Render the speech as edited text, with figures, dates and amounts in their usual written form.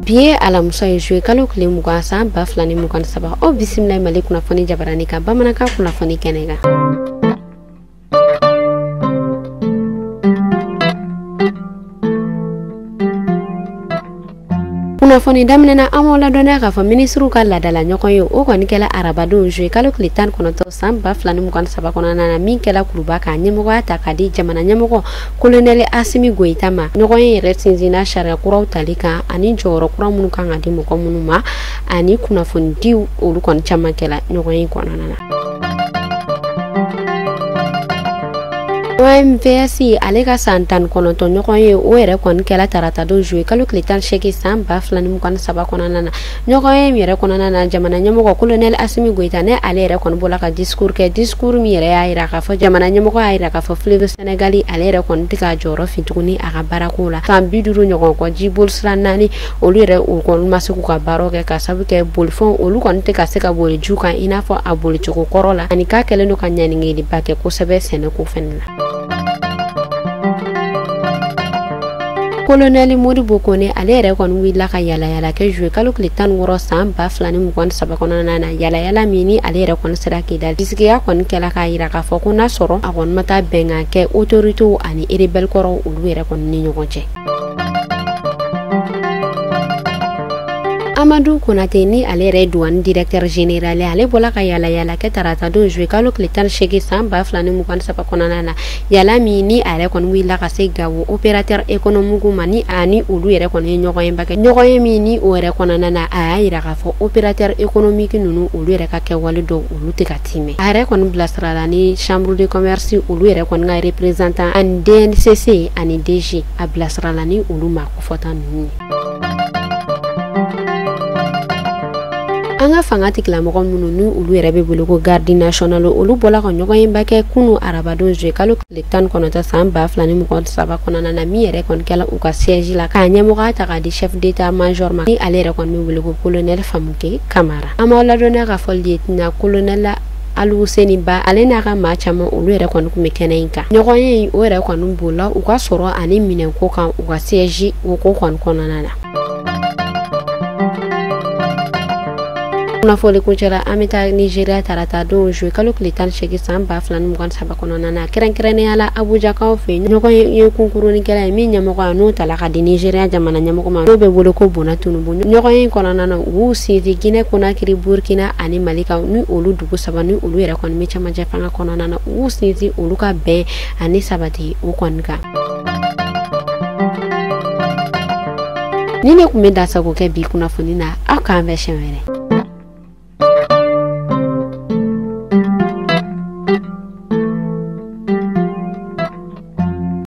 Bi ye alamisa ye, juillet kalo tile 20, san 2023. Aw bisimila Mali kunnafoni jabarani kan, bamanankan kunnafoni kɛnɛ kan. Kunnafoni daminɛna, an b'aw ladɔnniya k'a fɔ minisiriw ka laadala ɲɔgɔn ye, o kɔni kɛla arabadon, juillet kalo tile 19, san 2023 kɔnɔna na, min kɛla Kuluba, k'a ɲɛmɔgɔya ta k'a di jamana ɲɛmɔgɔ kolonɛli Asimi Goyita ma. Ɲɔgɔn ye yɛrɛ sinsinna sariya kuraw tali kan ani jɔyɔrɔ kura minnu kan ka di mɔgɔ minnu ma, ani kunnafonidiw, olu kɔni caman kɛla ɲɔgɔn ye kɔnɔna na. OMVS ale ka san 19 ɲɔgɔn ye, o yɛrɛ kɔni kɛla taratadon, juillet kalo tile 18, san 2023 kɔnɔna na. Ɲɔgɔn ye yɛrɛ kɔnɔna na, jamana ɲɛmɔgɔ kolonɛli Asimi Goyita ne ale yɛrɛ kɔni bɔla ka discours kɛ, discours min yɛrɛ y'a yira k'a fɔ jamana ɲɛmɔgɔ y'a yira k'a fɔ fleuve Sénégal ale yɛrɛ kɔni tɛ k'a jɔyɔrɔ fin tuguni a ka baarako la. San 50 ɲɔgɔn kɔ, jiboli sira naani, olu yɛrɛ u kɔni ma se k'u ka baaraw kɛ ka sabu kɛ bolifɛnw, olu kɔni tɛ ka se ka boli ju kan i n'a fɔ a bolicogo kɔrɔ la, ani k'a kɛlen don ka ɲaningiliba kɛ kosɛbɛ sɛnɛko fɛnɛ la. Kolonɛli Modibo Kone ale yɛrɛ kɔni wulila ka yalayala kɛ juillet kalo tile 16, san 2023 kɔnɔna na. Yalayala min ni ale yɛrɛ kɔni sera Kidali, bisigiya kɔni kɛla k'a yira k'a fɔ ko n'a sɔrɔ a kɔni ma taa bɛnkan kɛ autorités ani rebelle kɔrɔw, olu yɛrɛ kɔni ni ɲɔgɔn cɛ. Amadu Konate ni ale yɛrɛ ye douane directeur général ye, ale bɔla ka yalayala kɛ tarata don, juillet kalo tile 18, san 2023 kɔnɔna na. Yala min ni a yɛrɛ kɔni wulila ka se Gawo opérateur économique ma, ni ani olu yɛrɛ kɔni ye ɲɔgɔn ye ba kɛ. Ɲɔgɔn ye min ni o yɛrɛ kɔnɔna na, a y'a yira k'a fɔ opérateur économique ninnu, olu yɛrɛ ka kɛwale dɔw, olu tɛ ka timɛ. A yɛrɛ kɔni bilasira la ni chambre de commerce, olu yɛrɛ kɔni ka représentant, ani DNCC ani DG, a bilasira la ni olu maa kofɔta ninnu ye. An ka fanga tigilamɔgɔ minnu ni olu yɛrɛ bɛ wele ko garde nationale, olu bɔla ka ɲɔgɔn yeba kɛ kunu arabadon, juillet kalo tile 19, san 2023 kɔnɔna na, min yɛrɛ kɔni kɛla u ka siège la, k'a ɲɛmɔgɔya ta k'a di chef d'état major ma, ni ale yɛrɛ kɔni bɛ wele ko colonel Famuke Kamara. An b'aw ladɔnniya k'a fɔ lieutenant colonel Aluseni Ba, ale n'a ka maa caman, olu yɛrɛ kɔni tun bɛ kɛnɛ in kan. Ɲɔgɔn ye o yɛrɛ kɔni bolila u ka sɔrɔ ani minɛnko kan u ka siège o ko kɔni kɔnɔna na. Kunnafoni kuncɛla, an bɛ taa Nizeriya tarata don, juillet kalo tile 18, san 2023 kɔnɔna na, kɛrɛnkɛrɛnnenya la Abujakaw fɛ yen. Ɲɔgɔn ye kunkurunin ye min ɲɛmɔgɔ n'o tala ka di Nizeriya jamana ɲɛmɔgɔ ma, n'o bɛ wele ko Bola Tinubu. Ɲɔgɔn ye kɔnɔna na, u y'u sinsin Guinée Conakry, Burkina ani Mali kan, ni olu dugu saba ni olu yɛrɛ kɔni bɛ cɛmancɛ fanga kɔnɔna na, u y'u sinsin olu ka bɛn ani sabati o kɔni kan. Ni ne tun bɛ dansago kɛ bi kunnafoni na, aw k'an bɛn siɲɛ wɛrɛ.